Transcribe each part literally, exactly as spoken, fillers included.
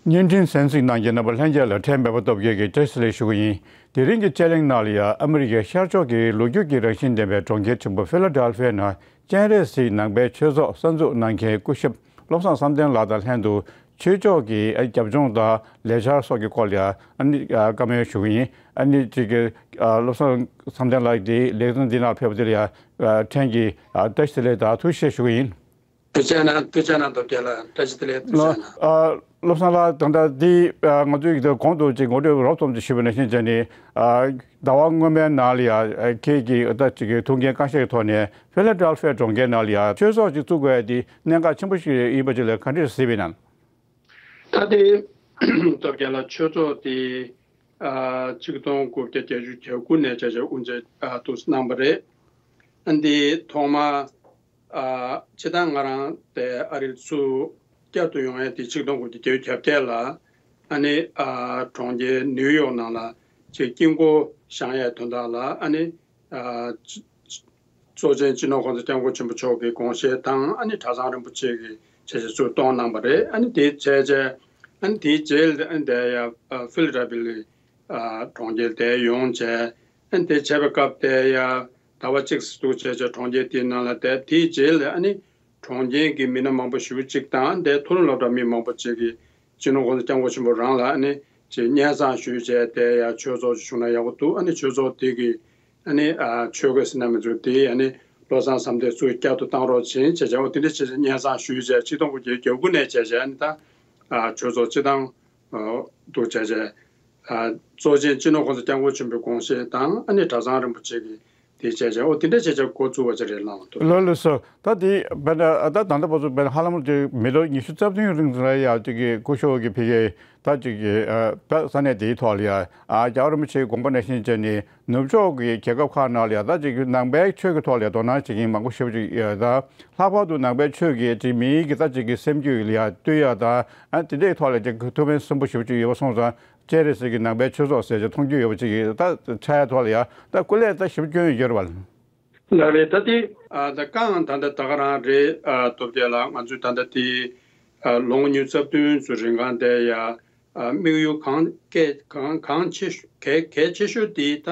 བརྙན་འཕྲིན་གསན་གཟིགས་གནང་མཁན་རྣམ་པ་ལྷན་རྒྱས་ལ་ཕྲན་མེས་པོ་སྟོབས་རྒྱལ་གྱིས་བཀྲ་ཤིས་བདེ་ལེགས་ཞུ་གི་ཡིན། དེ་རིང་གི་དཔྱད་གླེང་ནང་ལ་ཡང་ཨ་མི་རི་ཀའི་ཤར་ཕྱོགས་ཀྱི་ལོ་རྒྱུས་ཀྱི་རང་བཞིན་ལྡན་པའི་གྲོང་ཁྱེར་ཆེན་པོ་ཕི་ལ་ཌེལ་ཕི་ཡ་ནང་སྤྱན་རས་གཟིགས་ནང་པའི་ཆོས་ཚོགས་གསར་འཛུགས་གནང་མཁན་སྐུ་ཞབས་བློ་བཟང་བསམ་གཏན་ལགས་དང་ལྷན་དུ་ཆོས་ཕྱོགས་ཀྱི་རྒྱབ་ལྗོངས་དང་ལས་འཆར་སོགས་ཀྱི་སྐོར་ལ་ཡང་ཨ་ནི་བཀའ་མོལ་ཞུ་གི་ཡིན། ཨ་ནི་གཅིག་གི་བློ་བཟང་བསམ་གཏན་ལགས་ཀྱིས་ལེགས་མཚན་འདི་ནང་ཕེབས་པ་དེ་ལ་ཡང་ཕྲན་གྱིས་བཀྲ་ཤིས་བདེ་ལེགས་དང་ཐུགས་རྗེ་ཆེ་ཞུ་གི་ཡིན། ཐུགས་རྗེ་གནང་། ཐུགས་རྗེ་གནང་། སྟོབས་རྒྱལ་ལགས། བཀྲ་ཤིས་བདེ་ལེགས། ཐུགས་རྗེ་གནང་། ལགས། ཨ། བློ་བཟང་ལགས། ད་ལྟ་འདི་ཨ་ང་ཚོས་ཀྱི་གོང་དུ་ཅིག་ངོ་སྤྲོད་རོབ་ཙམ་ཅིག་ཞུས་པ་ནང་བཞིན་བྱས་ནས། ཨ། ཟླ་བ་སྔོན་མའི་ནང་ལ་ཡང་ཨ་ཁྱེད་ཀྱིས་ད་ཅིག་གི་ཐུགས་འགན་བསྐྱངས་བཞག་གི་ཐོག་ནས་ཕི་ལ་ཌེལ་ཕི་ཡ་གྲོང་ཁྱེར་ནང་ལ་ཡང་ཆོས་ཚོགས་ཅིག་བཙུགས་དགོས་ཡ་དེ་གནད་འགག་ཆེན་པོ་ཞིག་ཡིན་པ་ཅིག་ལ་ག་འདྲས་གཟིགས་པ་ཡིན་ན། ད་དེ་སྟོབས་རྒྱལ་ལགས། ཆོས་ཚོགས་དེ་ཨ་ཆིག་སྟོང་དགུ་བརྒྱ་བརྒྱད་ཅུ་གྱ་དགུ་ནས་བྱས་བྱས་དབུ་འབྱེད་ཨ་འདུག་གནང་བ་རེད། ཨ་འདི་ཐོག་མ། ཨ། སྤྱིར་བཏང་ང་རང་དེ་ཨ་རིར་ཚུར་བསྐྱར་དུ་ཡོང་ཡས་དེ་ཆིག་སྟོང་དགུ་བརྒྱ་བརྒྱད་ཅུ་གྱ་བརྒྱད་ལ་ཨ་ནི་ཨ་གྲོང་ཁྱེར་ནིའུ་ཡོག་ནང་ལ་ཅིག་དཀྱིལ་འཁོར་བཞེངས་ཡས་དོན་དག་ལ་ཨ་ནི་ཨ་གཙོ་ཆེན་སྤྱི་ནོར་༸གོང་ས་༸སྐྱབས་མགོན་ཆེན་པོ་མཆོག་གི་དགོངས་བཞེད་དང་ཨ་ནི་གྲྭ་ཚང་རིན་པོ་ཆེ་གི་བྱས་རྗེས་ཚུར་གཏོང་གནང་བ་རེད། ཨ་ནི་དེ་བྱས་རྗེས་ཨ་ནི་དེའི་རྗེས་ལ་ཨ་ནི་དེ་ཡ་ཨ་ཕི་ལ་ཌེལ་ཕི་ཡ་ལ་ཨ་གྲོང་ཁྱེར་དེ་ཡོང་བྱས་ཨ་ནི་དེ་བྱས་པའི་སྐབས་དེ་ཡ། ཟླ་བ་གཅིག་ཙམ་འདུག་བྱས་བྱས་གྲོང་ཁྱེར་དེའི་ནང་ལ་བསྡད། དེའི་རྗེས་ལ་ཨ་ནི་གྲོང་ཁྱེར་གྱི་མི་སྣ་མང་པོ་ཞེ་པོ་ཅིག་དང་དེ་མཐོ་རིམ་སློབ་གྲྭ་མི་མང་པོ་ཅིག་གིས་སྤྱི་ནོར་༸གོང་ས་༸སྐྱབས་མགོན་ཆེན་པོ་རང་ལ་ཨ་ནི་ཅིག་སྙན་སེང་ཞུས་བྱས་དེ་ཡང་ཆོས་ཚོགས་ཅིག་བྱུང་ན་ཡག་པོ་འདུག་ཨ་ནི་ཆོས་ཚོགས་དེ་གི་ཨ་ནི་ཨ་ཆོས་དགེ་ཟེར་ན་མི་འདུག་དེ་ཨ་ནི་བློ་བཟང་བསམ་གཏན་ཚུར་བསྐྱར་དུ་བཏང་རོགས་བྱེད་བྱས་བྱས་འོ་དེ་འདྲ་བྱས་བྱས་སྙན་སེང་ཞུས་བྱས་ཆིག་སྟོང་དགུ་བརྒྱ་བརྒྱད་ཅུ་གྱ་དགུ་ནས་བྱས་བྱས་ཨ་ནི་ད་ཨ་ཆོས་ཚོགས་སྤྱི་བཏང་འདུག་བྱས་བྱས། ཨ་གཙོ་ཆེན་སྤྱི་ནོར་༸གོང་ས་༸སྐྱབས་མགོན་ཆེན་པོའི་དགོངས་བཞེད་དང་ཨ་ནི་གྲྭ་ཚང་རིན་པོ་ཆེ་གི་དེ་བྱས་བྱས་འོ་དེ་འདྲ་བྱས་བྱས་འགོ་བཙུགས་པ་ཅིག་རེད་ལགས། ལགས་ལགས་སོ། ད་དེ་བས་ན་ད་ད་ལྟ་བར་དུ་བས་ན་ཧ་ལམ་དེ་མི་ལོ་ཉི་ཤུ་རྩ་བདུན་རིང་ལ་ཡ་དེ་གི་སྐུ་ཞབས་ཀྱི་ཕ་གིའི་ད་ཅིག་གི་ཨ་ད་ས་གནས་དེའི་ཐོག་ལ་ཡ་ཨ་རྒྱལ་བ་རིན་པོ་ཆེའི་དགོངས་པ་ནང་བཞིན་བྱས་ནས་ནུབ་ཕྱོགས་ཀྱི་རྒྱལ་ཁབ་ཁག་ནང་ལ་ཡ་ད་ཅིག་གི་ནང་པའི་ཆོས་ཀྱི་ཐོག་ལ་ཡ་དོ་སྣང་བྱེད་མཁན་མང་པོ་ཞེ་པོ་ཅིག་ཡོད། ད་ལྷག་པར་དུ་ནང་པའི་ཆོས་ཀྱི་ཅིག་མིའི་གི་ད་ཅིག་གི་སེམས་རྒྱུད་ལ་ཡ་ལྟོས་ཡ་ད་ཨ་དེ་འདྲའི་ཐོག་ལ་ཅིག་ཐུགས་ཕན་གསོས་པོ་ཞེ་པོ་ཅིག་ཡོད་པ་སོང་ཙང་། སྤྱན་རས་གཟིགས་ཀྱི་ནང་པའི་ཆོས་ཚོགས་ཟེར་ཅིག་མཐོང་རྒྱུ་ཡོད་པ་ཅིག་གིས་ད་ཆགས་ཡ་ཐོག་ལ་ཡ་ད་སྐུ་ལས་ད་ཞིབ་སྐྱོན་ཡོད་རེད་བ། ལགས་རེད། ད་དེ་ཨ་ད་རྐང་ད་ལྟ་ད་ག་རང་རེད། ཨ་སྟོབས་རྒྱལ་ལགས། ང་ཚོས་ད་ལྟ་དེ་ཨ་ལོ་ངོ་ཉི་ཤུ་རྩ་བདུན་ཙམ་རིང་གང་དེ་ཡ་ཨ་དམིགས་ཡུལ་གང་གལ་གང་གང་ཆེ་ཤོས་གལ་གལ་ཆེ་ཤོས་དེ་ད་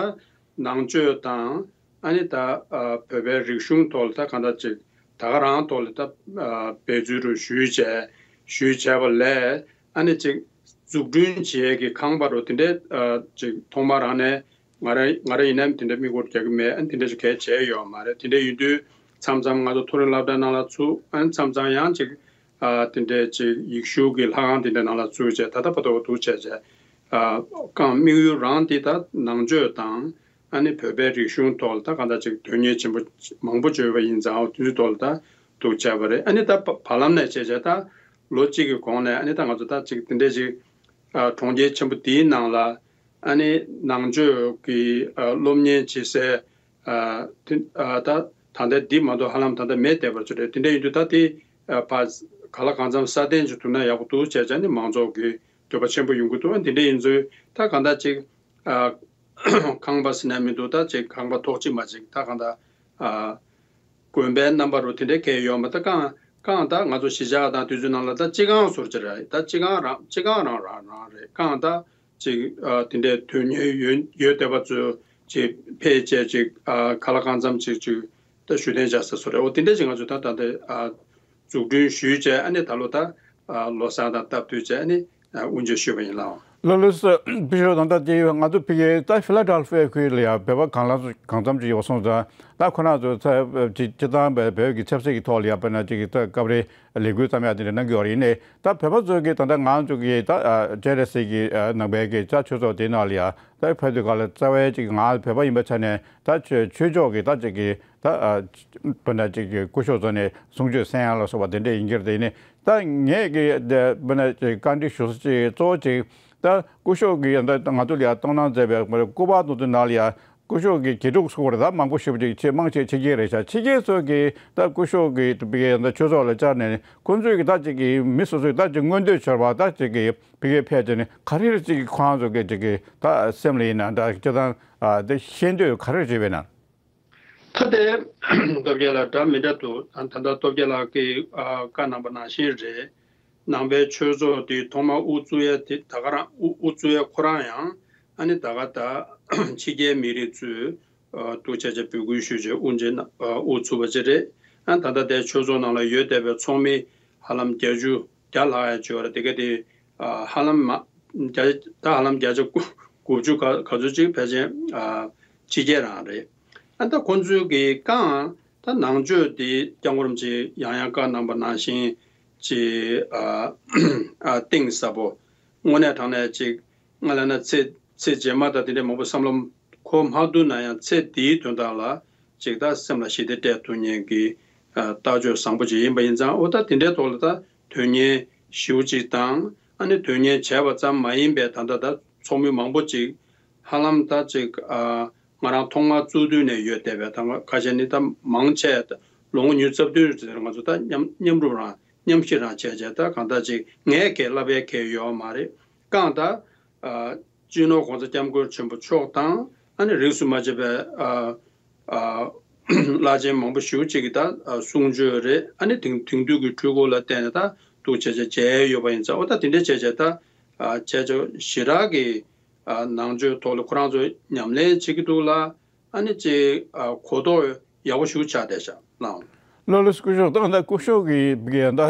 ནང་ཆོས་དང་ཨ་ནི་ད་ཨ་བོད་པའི་རིག་གཞུང་ཐོག་ལ་ད་གང་ལྟར་ཅིག་ད་ག་རང་ཐོག་ལ་ད་ཨ་འབད་རྩོལ་རུ་ཞུས་བྱས་ཞུས་བྱས་པ་ལས་ཨ་ནི་ཅིག་འཛུགས་སྐྲུན་བྱེད་ཡས་ཀྱི་ཁང་པ་རུ་དེ་འདྲའི་ཨ་ཅིག་ཐོག་མ་རང་ནས་ང་རང་ང་རང་ཡིན་ནའི་དེ་འདྲའི་དམིགས་སྐོར་རྒྱག་གི་མེད། ཨ་ནི་དེ་འདྲ་ཞིག་གལ་ཆེ་ཡོད་མ་རེད། དེ་འདྲ་ཡིན་དུས་མཚམས་མཚམས་ང་ཚོ་མཐོ་རིམ་སློབ་གྲྭ་ནང་ལ་ཚུགས། ཨ་ནི་མཚམས་མཚམས་ཡང་ཅིག་ཨ་དེ་འདྲའི་ཅིག་ཡིག་གཞུག་གི་ལྷ་ཁང་དེ་འདྲ་ནང་ལ་ཚུགས་བྱས་ད་ལྟ་བར་དུ་འདུག་བྱས་བྱས་ཨ་རྐང་དམིགས་ཡུལ་རང་དེ་ད་ནང་ཆོས་དང་ཨ་ནི་བོད་པའི་རིག་གཞུང་ཐོག་ལ་ད་གང་ལྟར་ཅིག་དོན་གཉེར་ཆེན་པོ་མང་པོ་བྱོས་པ་ཡིན་ཙང་དེ་ཚོའི་ཐོག་ལ་ད་འདུག་བྱས་པ་རེད། ཨ་ནི་ད་བ་བར་ལམ་ནས་བྱས་བྱས་ད་ལོ་གཅིག་གི་གོང་ནས་ཨ་ནི་ད་ང་ཚོ་ད་ཅིག་དེ་འདྲའི་ཅིག་ཨ་གྲོང་ཁྱེར་ཆེན་པོ་འདིའི་ནང་ལ་ཨ་ནི་ནང་ཆོས་ཀྱི་ཨ་སློབ་གཉེར་བྱེད་སའི་ཨ་དེ་ཨ་ད་ད་ལྟ་འདི་མ་གཏོགས་ཧ་ལམ་ད་ལྟ་མེད་བསྡད་པ་ཚོ་རེད། དེ་འདྲ་ཡིན་དུས་ད་དེ་ཨ་ཕར་ག་ལ་གང་འཚམ་སྲ་བརྟན་ཅིག་ཐུབ་ན་ཡག་པོ་འདུག་བྱས་བྱས་ནི་མང་ཚོགས་ཀྱི་འདོད་པ་ཆེན་པོ་ཡོང་གི་འདུག་ཨ་འདི་འདྲ་ཡིན་ཚུལ་ད་གང་ལྟར་ཅིག་ཨ་ཁང་པ་ཟེར་ན་མི་འདུག་ད་ཅིག་ཁང་པ་ཐོག་གཅིག་མ་གཅིག་ད་གང་ལྟར་ཨ་དགོན་པའི་རྣམ་པ་རུ་དེ་འདྲའི་གས་ཡོད་མ། ད་རྐང་རྐང་ད་ང་ཚོ་གཞིས་ཆགས་དང་དུས་ཚོད་ནང་ལ་ད་སྤྱི་ཁང་ཟུར་ཅིག་རེད། ད་སྤྱི་ཁང་རང་སྤྱི་ཁང་རང་རང་རང་རེད། རྐང་ད་ཅིག་ཨ་དེ་འདྲའི་དོན་གཉེར་ཡོད་ཡོད་བསྡད་པ་ཚོ་ཅིག་ཕེབས་བྱས་ཅིག་ཨ་ག་ལ་གང་འཚམ་ཅིག་ཅིག་ད་བཞུགས་གདན་འཇགས་ས་བཟོ་རེད། འོ་དེ་འདྲ་ཅིག་ང་ཚོས་ད་ད་ལྟ་ཨ་འཛུགས་སྐྲུན་ཞུས་བྱས་ཨ་ནི་ད་ལོ་ད་ཨ་ལོ་གསར་དང་སྟབས་བསྟུན་བྱས་ཨ་ནི་ཨ་དབུ་འབྱེད་ཞུས་པ་ཡིན་ལགས། ལགས་ལགས་སོ། ཕུལ་ཞོག་ད་ལྟ་དེ་ང་ཚོ་ཕ་གིའི་ད་ཕི་ལ་ཌེལ་ཕི་ཡ་ཁུལ་ལ་ཡང་བོད་པ་གང་ལ་གང་འཚམ་ཅིག་ཡོད་སོང་ཙང་ད་ཁོ་རང་ཚོ་ཚ་སྤྱི་སྤྱི་བཏང་བའི་བོད་ཀྱི་ཆབ་སྲིད་ཀྱི་ཐོག་ལ་ཡང་དཔེར་ན་ཅིག་ད་སྐབས་རེ་ལས་འགུལ་བརྩམས་ཡ་དེ་འདྲ་གནང་གི་ཡོད་རེད། ཡིན་ནའི་ད་བོད་པ་ཚོ་གིས་ད་ལྟ་ང་ཚོ་གིས་ད་ཨ་སྤྱན་རས་གཟིགས་ཀྱི་ཨ་ནང་པའི་གི་ད་ཆོས་ཚོགས་དེ་ནང་ལ་ཡ་ད་ཕེབས་དུས་ག་ལ་རྩ་བའི་ཅིག་ང་བོད་པ་ཡིན་པའི་ཆ་ནས་ད་ཆོས་ཆོས་ཕྱོགས་ཀྱི་ད་ཅིག་གི་ད་ཨ་དཔེར་ན་ཅིག་གི་སྐུ་ཞབས་ཚོ་ནས་གསུང་ཆོས་གསན་ཡ་ལ་སོགས་པ་དེ་འདྲས་ཡིན་གྱི་རེད། དེ་ནས་ད་ངས་ཀྱི་དཔེར་ན་ཅིག་བཀའ་འདྲི་ཞུ་ས་ཅིག་གཙོ་བོ་ཅིག་ད་སྐུ་ཞབས་ཀྱིས་ད་ང་ཚོ་ལ་ཡ་གཏོང་གནང་མཛད་པའི་སྐུ་པར་དེ་ཚོ་ནང་ལ་ཡ། སྐུ་ཞབས་ཀྱི་དགེ་ཕྲུག་ཚོ་རེད། ད་མང་པོ་ཞེ་པོ་ཅིག་ཆེས་མང་ཆེ་ཕྱི་རྒྱལ་རེད་ཤག་ཕྱི་རྒྱལ་ཚོ་གིས་ད་སྐུ་ཞབས་ཀྱི་ཕ་གིའི་ད་ཆོས་ཚོགས་ལ་བཅར་ནས་ཁོང་ཚོས་ཀྱི་ད་ཅིག་གི་མི་སོ་སོས་ད་ཅིག་མངོན་འདོད་བྱས་པ་ད་ཅིག་གི་ཕ་གིར་ཕེབས་བྱས་ནས་ག་རེ་རེ་ཅིག་ཁོང་ཚོ་གི་ཅིག་གི་ད་སེམས་ལ་ཡིན་ན་འདྲ་སྤྱིར་བཏང་ཨ་དེ་ཤེས་འདོད་ག་རེ་རེ་བྱས་པས་ན། ད་དེ་སྟོབས་རྒྱལ་ལགས་འདྲ་མི་འདྲ་འདུག་ད་ད་ལྟ་སྟོབས་རྒྱལ་ལགས་ཀྱིས་ཨ་བཀའ་གནང་པ་ནང་བཞིན་རེད། ནང་པའི་ཆོས་ཚོགས་དེ་ཐོག་མར་དབུ་བཙུགས་ཡ་དེ་ད་ག་རང་དབུ་དབུ་བཙུགས་ཡ་ཁོ་རང་ཡང་ཨ་ནི་ད་ག་ད་ཕྱི་རྒྱལ་མི་རིགས་ཚོས་ཨ་ཐུགས་རྗེ་ཆེ་འབོད་སྐུལ་ཞུས་བྱས་དབུ་འབྱེད་ན་ཨ་དབུ་བཙུགས་པ་ཅིག་རེད། ཨ་ད་ལྟ་དེ་ཆོས་ཚོགས་ནང་ལ་ཡོད་བསྡད་པའི་ཚོགས་མི་ཧ་ལམ་བརྒྱད་ཅུ་བརྒྱ་ལྷག་ཡ་ཅིག་ཡོད་རེད། དེ་ག་དེ་ཨ་ཧ་ལམ་མ་བརྒྱ་ད་ཧ་ལམ་བརྒྱ་ཆ་དགུ་བཅུ་ག་ག་ཚོད་ཅིག་ཕལ་ཆེར་ཨ་ཕྱི་རྒྱལ་རང་རེད། ཨ་ད་ཁོང་ཚོའི་གི་རྐང་ད་ནང་ཆོས་དེ་སྐྱབས་མགོན་རིན་པོ་ཆེས་ཡང་ཡང་བཀའ་གནང་པ་ནང་བཞིན་ཅིག་ཨ་ཨ་གཏིང་ཟབ་པོ་དངོས་གནས་དྲང་གནས་ཅིག་ང་ལ་ན་ཚེ་ཚེ་རྗེས་མ་དང་དེ་འདྲའི་མང་པོ་བསམ་བློ་འཁོར་མ་ཐུབ་ན་ཡང་ཚེ་འདིའི་དོན་དག་ལ་ཅིག་ད་སེམས་ལ་ཞི་བདེ་སྤྲད་ཐུབ་མཁན་གྱི་ཨ་ལྟ་སྤྱོད་བཟང་པོ་ཅིག་ཡིན་པ་ཡིན་ཙང་། འོ་ད་དེ་འདྲའི་ཐོག་ལ་ད་དོན་གཉེར་ཞེ་པོ་ཅིག་དང་། ཨ་ནི་དོན་གཉེར་བྱས་པ་ཙམ་མ་ཡིན་པའི་ད་ལྟ་ད་ཚོགས་མི་མང་པོ་ཅིག་ཧ་ལམ་ད་ཅིག་ཨ་ང་རང་ཐོག་མར་བཙུགས་དུས་ནས་ཡོད་བསྡད་པའི་ད་ཁ་ཤས་ནི་ད་མང་ཆེ་ད་ལོ་ངོ་ཉི་ཤུ་རྩ་བདུན་ཙམ་ང་ཚོ་ད་མཉམ་མཉམ་རུབ་རང་མཉམ་ཞུགས་རང་བྱས་བྱས་ད་གང་ལྟར་ཅིག་ངས་གང་ལབ་ཡས་གང་ཡོད་མ་རེད། རྐང་ད་ཨ་སྤྱི་ནོར་གོང་ས་སྐྱབས་མགོན་ཆེན་པོ་མཆོག་དང་། ཨ་ནི་རིས་སུ་མ་ཆད་པའི་ཨ་ཨ་བླ་ཆེན་མང་པོ་ཞེ་པོ་ཅིག་གིས་ད་ཨ་གསུང་ཆོས་རེད། ཨ་ནི་དེང་དེང་དུས་ཀྱི་འཕྲུལ་འཁོར་ལ་བརྟེན་ནས་ད་འདུག་བྱས་བྱས་མཇལ་ཡོད་པ་ཡིན་ཙང་། འོ་ད་དེ་འདྲ་བྱས་བྱས་ད་ཨ་བྱས་ཆོག་ཞེ་དྲག་གི་ཨ་ནང་ཆོས་ཐོག་ལ་ཁོ་རང་ཚོ་ཉམས་ལེན་བྱེད་ཀྱི་འདུག་ལ། ཨ་ནི་ཅིག་ཨ་གོ་རྟོགས་ཡག་པོ་ཞེ་པོ་ཆགས་བསྡད་ཤག་ལགས། ལགས་ལགས་སྐུ་ཞབས། ད་ད་སྐུ་ཞབས་ཀྱིས་བི་གའི་ད་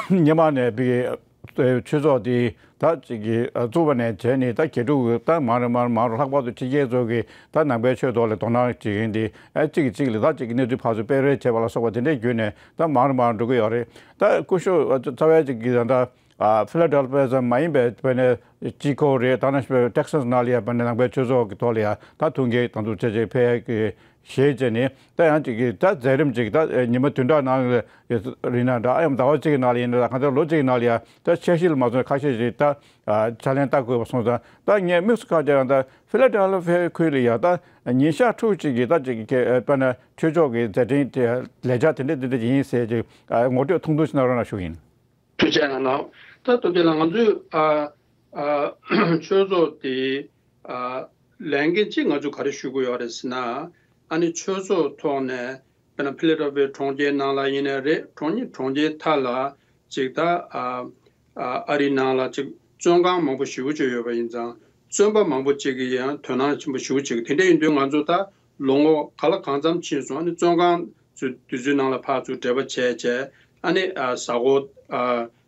སྔོན་མ་ནས་བི་གའི་ཆོས་ཚོགས་དེ་ད་ཅིག་གི་བཙུགས་པ་ནས་བྱས་ནས་ད་དགེ་ཕྲུག་ད་མང་རུ་མང་རུ་མང་རུ་ལྷག་པར་དུ་ཕྱི་རྒྱལ་ཚོ་གིས་ད་ནང་པའི་ཆོས་ཐོག་ལ་དོ་སྣང་བྱེད་མཁན་དེ་ཨ་གཅིག་གིས་གཅིག་ལ་ད་ཅིག་གི་གནས་ཚུལ་ཕར་ཚུར་སྤེལ་རེས་བྱེད་པ་ལ་སོགས་པ་དེ་འདྲའི་བརྒྱུད་ནས་ད་མང་རུ་མང་རུ་འགྲོ་གི་ཡོད་རེད། ད་སྐུ་ཞབས་རྩ་བའི་ཅིག་གི་ད་ལྟ་ཨ་ཕི་ལ་ཌེལ་ཕི་ཡ་ཙམ་མ་ཡིན་པའི་དཔེར་ན་ཅི་ཀོ་རེད། ད་ནང་བཞིན་ཊེག་སཱས་ནང་ལ་ཡ་དཔེར་ན་ནང་པའི་ཆོས་ཚོགས་ཀྱི་ཐོག་ལ་ཡ་ད་ཐུགས་འགན་དང་དུ་བྱས་བྱས་ཕེབས་ཀྱི་ཞེས་བྱས་ནས། ད་ཡང་ཅིག་གིས་ད་མཛད་རིམ་ཅིག་ད་ཉི་མ་བདུན་ཕྲག་ནང་ལ་ཡིན་ན་འདྲ། ཨ་ཡང་ཟླ་བ་གཅིག་གི་ནང་ལ་ཡིན་ན་འདྲ། གང་ལྟར་ལོ་གཅིག་གི་ནང་ལ་ཡ་ད་འཆར་གཞི་ལ་མ་སོང་ཁ་ཤས་ཤིག་ད་ཕྱག་ལེན་བསྟར་དགོས་པ་སོང་ཙང་། ད་ངས་དམིགས་སུ་བཀར་བྱས་ཡང་ད་ཕི་ལ་ཌེལ་ཕི་ཡ་ཁུལ་ལ་ཡ་ད་ཉིན་ཞག་ཕྲུགས་གཅིག་གི་ད་ཅིག་གི་དཔེར་ན་ཆོས་ཕྱོགས་ཀྱི་མཛད་འཕྲིན་དེ་ལས་འཆར་དེ་འདྲ་དེ་འདྲ་ཅིག་ཡིན་ཟེར་ཅིག་ངོ་སྤྲོད་ཐུང་ཐུང་ཞིག་གནང་རོགས་གནང་ཞུ་གི་ཡིན། ཐུགས་རྗེ་གནང་། ད་སྟོབས་རྒྱལ་ལགས། ང་ཚོས་ཨ་ཨ་ཆོས་ཚོགས་དེ་ཨ་ལས་འགན་གཅིག་ང་ཚོས་ག་རེ་ཞུ་དགོས་ཡོད་རེད་ཟེར་ན། ཨ་ནི་ཆོས་ཚོགས་ཐོག་ནས་དཔེར་ན་ཕི་ལ་ཌེལ་ཕི་ཡ་གྲོང་ཁྱེར་ནང་ལ་ཡིན་ནའི་རེད། གྲོང་གྲོང་ཁྱེར་མཐའ་ལ་ཅིག་ད་ཨ་ཨ་ཨ་རི་ནང་ལ་ཅིག་བཙོན་ཁང་མང་པོ་ཞེ་པོ་ཅིག་ཡོད་པ་ཡིན་ཙང་། བཙོན་པ་མང་པོ་ཅིག་གིས་ཡང་དོ་སྣང་ཆེན་པོ་ཞེ་པོ་ཅིག་དེ་འདྲ་ཡིན་དུས་ང་ཚོ་ད་ལོ་ངོ་ག་ལ་གང་འཚམ་ཕྱིན་སོང་། ཨ་ནི་བཙོན་ཁང་ཚོའི་དུས་ཚོད་ནང་ལ་ཕར་ཚུར་འབྲེལ་བ་བྱས་བྱས། ཨ་ནི་ཨ་གཟའ་འཁོར་ཨ་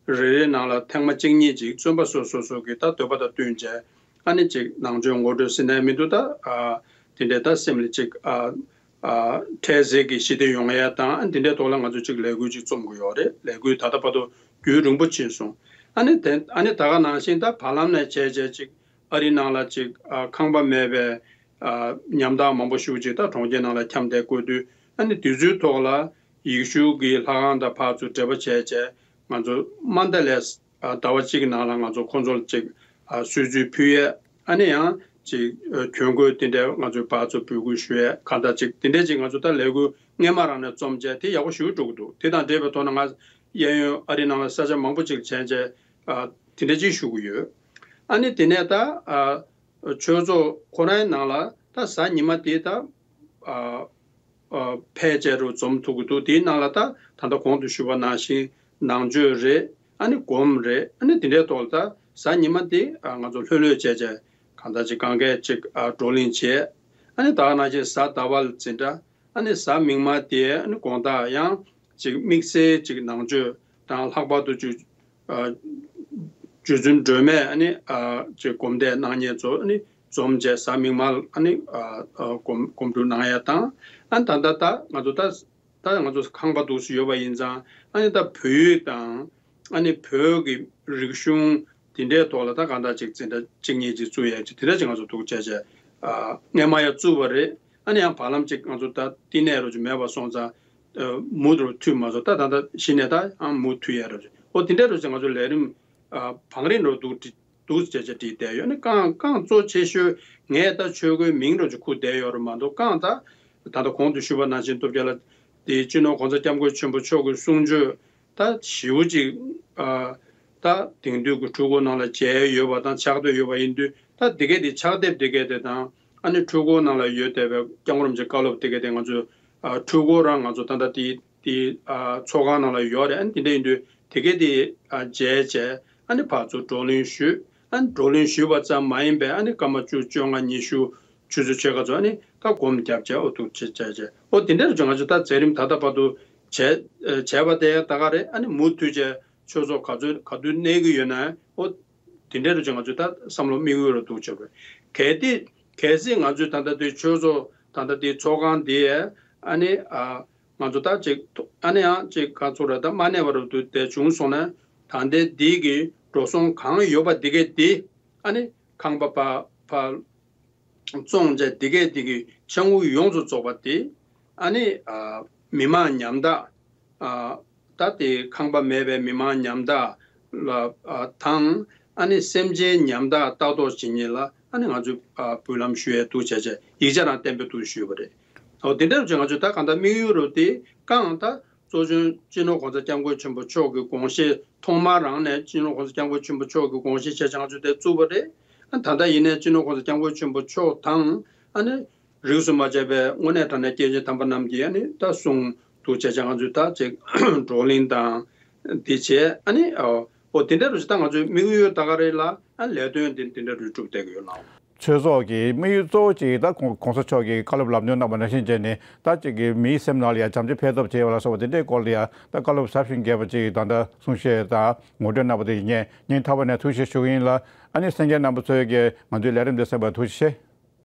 རེ་རེའི་ནང་ལ་ཐེངས་མ་གཅིག་གཉིས་ཅིག་བཙོན་པ་སོ་སོ་སོ་གི་ད་འདོད་པ་དང་བསྟུན་བྱས། ཨ་ནི་ཅིག་ནང་ཆོས་ངོ་སྤྲོད་ཟེར་ནའི་མི་འདུག་ད་ཨ་དེ་འདྲའི་ད་སེམས་ལ་ཅིག་ཨ་ཨ་འཕྲལ་སེལ་གྱི་ཞི་བདེ་ཡོང་ཡ་དང་། ཨ་ནི་དེ་འདྲའི་ཐོག་ལ་ང་ཚོ་ཅིག་ལས་འགུལ་ཅིག་རྩོམ་དགོས་ཡོད་རེད། ལས་འགུལ་ད་ལྟ་བར་དུ་རྒྱུན་རིང་པོ་ཕྱིན་སོང་། ཨ་ནི་དེ་ཨ་ནི་ད་ག་ནང་བཞིན་ད་བར་ལམ་ནས་བྱས་བྱས་ཅིག་ཨ་རི་ནང་ལ་ཅིག་ཨ་ཁང་པ་མེད་པའི་ཨ་ཉམ་ཐག་མང་པོ་ཞེ་པོ་ཅིག་ད་གྲོང་ཁྱེར་ནང་ལ་འཁྱམས་བསྡད་དགོས་དུས། ཨ་ནི་དུས་ཚོད་ཐོག་ལ་ཡེ་ཤུ་གི་ལྷ་ཁང་དང་ཕར་ཚུར་འབྲེལ་བ་བྱས་བྱས། ང་ཚོ་མན་ད་ལེ་ཨ་ཟླ་བ་གཅིག་གི་ནང་ལ་ང་ཚོ་ཁོང་ཚོར་ཅིག་ཨ་གསོལ་ཚིགས་ཕུལ་ཡས། ཨ་ནི་ཡང་ཅིག་ཨ་གྱོན་གོས་དེ་འདྲ་ང་ཚོས་ཕར་ཚུར་འབོད་སྐུལ་ཞུ་ཡས། གང་ལྟར་ཅིག་དེ་འདྲ་ཅིག་ང་ཚོ་ད་ལས་འགུལ་སྔས་མ་རང་ནས་རྩོམ་བྱས་དེ་ཡག་པོ་ཞེ་པོ་འགྲོ་གི་འདུག་དེ་དང་འབྲེལ་བའི་ཐོག་ནས་ང་གཡས་གཡོན་ཨ་རི་ནང་ལ་ས་ཆ་མང་པོ་ཅིག་མཇལ་བྱས་ཨ་དེ་འདྲ་ཅིག་ཞུ་གི་ཡོད། ཨ་ནི་དེ་ནས་ད་ཨ་ཆོས་ཚོགས་ཁོ་རང་ནང་ལ་ད་གཟའ་ཉི་མ་དེ་ད་ཨ་ཨ་ཕལ་ཆེར་རུ་འཛོམས་ཐུབ་ཀྱི་འདུག་དེའི་ནང་ལ་ད་ད་ལྟ་གོང་དུ་ཞུས་པ་ནང་བཞིན་ནང་ཆོས་རེད། ཨ་ནི་སྒོམ་རེད། ཨ་ནི་དེ་འདྲའི་ཐོག་ལ་ད་གཟའ་ཉི་མ་དེ་ཨ་ང་ཚོ་ལྷོད་ལྷོད་བྱས་བྱས་གང་ལྟར་ཅིག་གང་གས་ཅིག་ཨ་བགྲོ་གླེང་བྱས། ཨ་ནི་ད་ག་ནང་བཞིན་གཟའ་ཟླ་བ་ལ་འཛིན་གྲྭ། ཨ་ནི་གཟའ་མིག་དམར་དེ་ཨ་ནི་དགོང་དག་ཡང་ཅིག་དམིགས་བསལ་ཅིག་ནང་ཆོས་དང་། ལྷག་པར་དུ་ཅིག་ཨ་རྗེ་བཙུན་སྒྲོལ་མས་ཨ་ནི་ཨ་ཅིག་སྒོམ་བཟླས་གནང་མཁན་ཚོ་ཨ་ནི་འཛོམས་བྱས་གཟའ་མིག་དམར་ཨ་ནི་ཨ་ཨ་སྒོམ་སྒོམ་སྒྲུབ་གནང་ཡ་དང་། ཨ་ནི་ད་ལྟ་ད་ང་ཚོ་ད་ད་ང་ཚོ་ཁང་པ་འདུག་སེ་ཡོད་པ་ཡིན་ཙང་། ཨ་ནི་ད་བོད་ཡིག་དང་ཨ་ནི་བོད་ཀྱི་རིག་གཞུང་དེ་འདྲའི་ཐོག་ལ་ད་གང་ལྟར་ཅིག་འཛིན་གྲྭ་གཅིག་གཉིས་ཅིག་བཙུགས་ཡ་ཅིག་དེ་འདྲ་ཅིག་ང་ཚོ་འདུག་བྱས་བྱས་ཨ་སྔས་མ་ཡ་བཙུགས་པ་རེད། ཨ་ནི་ཡང་བར་ལམ་ཅིག་ང་ཚོ་ད་བསྟི་གནས་རུ་ཅིག་མེད་པ་སོང་ཙང་། ཨ་མུ་མཐུད་མ་སོང་། ད་ད་ད་གཞི་ནས་ད་ཨ་མུ་མཐུད་ཡ་རུ་ཅིག་འོ་དེ་འདྲ་རུ་ཅིག་ང་ཚོ་ལས་རིམ་ཨ་བང་རིམ་རུ་འདུག་འདུག་བྱས་བྱས་བྲིས་བསྡད་ཡོད། ཨ་ནི་རྐང་རྐང་གཙོ་ཆེ་ཤོས་ངས་ད་ཆོས་སྐོར་མིང་རུ་ཅིག་ཁུར་བསྡད་ཡོད་རུ་མ་གཏོགས། རྐང་ད་ད་ལྟ་གོང་དུ་ཞུས་པ་ནང་བཞིན་སྟོབས་རྒྱལ་ལགས་དེ་སྤྱི་ནོར་གོང་ས་སྐྱབས་མགོན་ཆེན་པོ་མཆོག་གི་གསུང་ཆོས་ད་ཞེ་པོ་ཅིག་ཨ་ད་དེང་དུས་ཀྱི་འཕྲུལ་འཁོར་ནང་ལ་མཇལ་ཡོད་པ་དང་ཕྱག་དེབ་ཡོད་པ་ཡིན་དུས། ད་འདི་གས་དེ་ཕྱག་དེབ་འདི་གས་དེ་དང་། ཨ་ནི་འཕྲུལ་འཁོར་ནང་ལ་ཡོད་བསྡད་པའི་སྐྱབས་མགོན་རིན་པོ་ཆེའི་བཀའ་སློབ་འདི་གས་དེ་ང་ཚོས་ཨ་འཕྲུལ་འཁོར་རང་ང་ཚོ་ད་ལྟ་དེ་ དེ་ཨ་ཚོགས་ཁང་ནང་ལ་ཡོད་རེད། ཨ་ནི་དེ་འདྲ་ཡིན་དུས་དེ་གས་དེ་ཨ་མཇལ་བྱས། ཨ་ནི་ཕར་ཚུར་བགྲོ་གླེང་ཞུས། ཨ་ནི་བགྲོ་གླེང་ཞུས་པ་ཙམ་མ་ཡིན་པའི་ཨ་ནི་སྐར་མ་བཅུ་བཅོ་ལྔ་ཉི་ཤུ་ཆུ་ཚོད་ཕྱེད་ཀ་ཚོ་ཨ་ནི་ད་སྒོམ་བརྒྱབ་བྱས་འོ་འདུག་བྱས་བྱས་བྱས་འོ་དེ་འདྲ་རུ་ང་ཚོ་ད་མཛད་རིམ་ད་ལྟ་བར་དུ་བྱས་བྱས་པ་དེ་ད་ག་རེད། ཨ་ནི་མུ་མཐུད་བྱས་ཆོས་ཚོགས་ག་ཚོད་ག་དུས་གནས་ཀྱི་ཡོད་ན་འོ་དེ་འདྲ་རུ་ང་ཚོས་ད་བསམ་བློ་དམིགས་ཡུལ་རུ་འདུག་བྱས་པས། གལ་ཏེ་གལ་སྲིད་ང་ཚོས་ད་ལྟ་དེ་ཆོས་ཚོགས་ད་ལྟ་དེ་ཚོགས་ཁང་དེ་ཨ་ནི་ཨ་ང་ཚོ་ད་ཅིག་ཨ་ནི་ཡང་ཅིག་ག་ཚོད་ར་ད་མ་གནས་པ་རུ་དུ་དེ་བྱུང་སོང་ན། ད་ལྟའི་འདི་གི་འགྲོ་སོང་གང་ཡོད་པ་འདི་གས་འདི་ཨ་ནི་ཁང་པ་ཕར་ཕར་བཙོང་བྱས་འདི་གས་འདི་གི་ཆ་དངུལ་ཡོངས་སུ་རྫོགས་པ་འདི་ཨ་ནི་ཨ་མི་མང་ཉམ་ཐག་ཨ་ད་དེ་ཁང་པ་མེད་པའི་མི་མང་ཉམ་ཐག་ལ་ཨ་དང་ཨ་ནི་སེམས་ཅན་ཉམ་ཐག་ལྟ་རྟོག་བྱེད་མཁན་ལ་ཨ་ནི་ང་ཚོས་ཨ་འབུལ་ལམ་ཞུ་ཡས་འདུག་བྱས་བྱས་ཡིག་ཆ་རང་གཏན་འབེབས་འདུག་ཞུས་པ་རེད། འོ་དེ་འདྲ་བྱས་ང་ཚོས་ད་གང་ལྟར་དམིགས་ཡུལ་རུ་དེ་གང་ད་གཙོ་བྱོན་སྤྱི་ནོར་གོང་ས་སྐྱབས་མགོན་ཆེན་པོ་མཆོག་གི་དགོངས་བཞེད་ཐོག་མ་རང་ནས་སྤྱི་ནོར་གོང་ས་སྐྱབས་མགོན་ཆེན་པོ་མཆོག་གི་དགོངས་བཞེད་བྱས་བྱས་ང་ཚོས་དེ་བཙུགས་པ་རེད། ཨ་ད་ལྟ་ཡིན་ནའི་སྤྱི་ནོར་གོང་ས་སྐྱབས་མགོན་ཆེན་པོ་མཆོག་དང་ཨ་ནི་རིས་སུ་མ་ཆད་པའི་དངོས་གནས་དྲང་གནས་སྐྱེས་ཆེན་དམ་པ་རྣམས་ཀྱིས་ཨ་ནི་ད་གསུང་འདུག་བྱས་བྱས་ང་ཚོས་ད་ཅིག་བགྲོ་གླེང་དང་དེ་བྱས་ཨ་ནི་འོ་དེ་འདྲ་རུ་ཞིག་ད་ང་ཚོའི་དམིགས་ཡུལ་ད་ག་རེད་ལ་ཨ་ལས་དོན་དེ་དེ་འདྲ་རུ་གྲུབ་བསྡད་ཀྱི་ཡོད་ལགས། ཆོས་ཚོགས་ཀྱི་དམིགས་ཡུལ་གཙོ་བོ་གཅིག་ད་གོང་གོང་ས་མཆོག་གིས་བཀའ་སློབ་ལམ་སྟོན་གནང་བ་ནང་བཞིན་བྱས་ནས་ད་གཅིག་གི་མིའི་སེམས་ནང་ལ་ཡང་བྱམས་བརྩེ་འཕེལ་ཐབས་བྱེད་པ་ལ་སོགས་པ་དེ་འདྲའི་སྐོར་ལ་ཡང་ད་བཀའ་སློབ་ཟབ་ཞིང་རྒྱས་པ་གཅིག་ད་ལྟ་གསུང་བཤད་དང་ངོ་སྤྲོད་གནང་བ་དེ་ཡིན། ངས་སྙིང་ཐག་པ་ནས་ཐུགས་རྗེ་ཆེ་ཞུ་གི་ཡིན་ལ། ཨ་ནི་གསན་མཁན་རྣམ་པ་ཚོས་ཀྱིས་ང་ཚོའི་ལས་རིམ་འདི་གསན་པར་ཐུགས་རྗེ་ཆེ།